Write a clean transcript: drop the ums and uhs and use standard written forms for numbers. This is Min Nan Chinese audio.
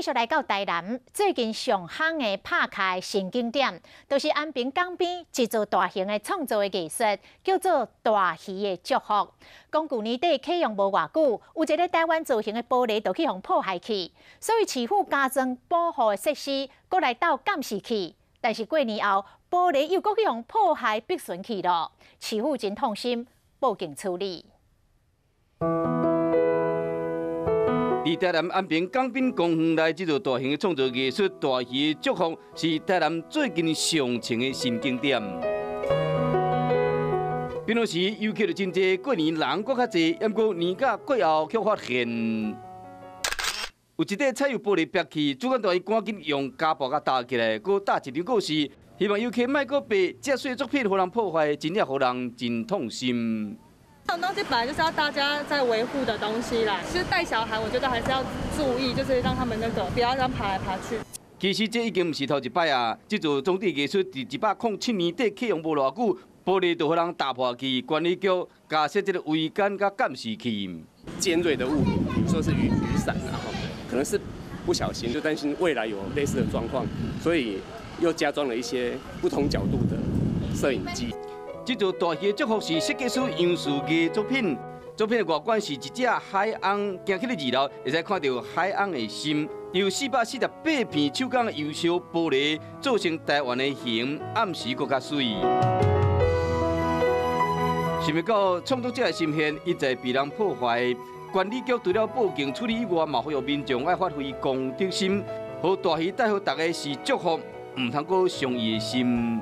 繼續來到台南，最近上夯的拍卡新景點，就是安平港邊一座大型的創造的藝術，叫做大魚的祝福。講舊年底啟用無偌久，有一个台灣造型的玻璃就去予破壞去，所以市府加裝保護的設施，閣來鬥監視器。但是過年後，玻璃又閣去予破壞逼損去囉，市府真痛心，報警處理。佇台南安平港濱公園內，這座大型的創造藝術大魚祝福，是台南最近上穿的新景點。平常時遊客就真濟，過年人閣較濟，毋過年假過後卻發現有一塊彩釉玻璃煏去，主管單位趕緊用膠布共罩起來，閣貼一張告示，希望遊客莫閣爬這媠作品予人破壞，真正予人真痛心。這種東西本來就是要大家在維護的東西啦。其實帶小孩，我覺得還是要注意，就是讓他們那個不要讓爬來爬去。其實這已經毋是頭一擺啊！這座裝置藝術佇107年底啟用無偌久，玻璃就予人打破去，管理局加設這个圍桿佮監視器。尖銳的物品，比如說是雨傘啊，可能是不小心，就擔心未來有類似的狀況，所以又加裝了一些不同角度的攝影機。這座大魚祝福是設計師楊樹藝作品，作品的外觀是一隻海鰪，行起來二樓會使看著海鰪的心，由448片手工釉燒玻璃做成台灣的形，暗時閣較媠。想袂到創作者的心血一再被人破壞，管理局除了報警處理以外，嘛呼籲民眾愛發揮公德心，予大魚帶予大家是祝福，毋通閣傷伊的心。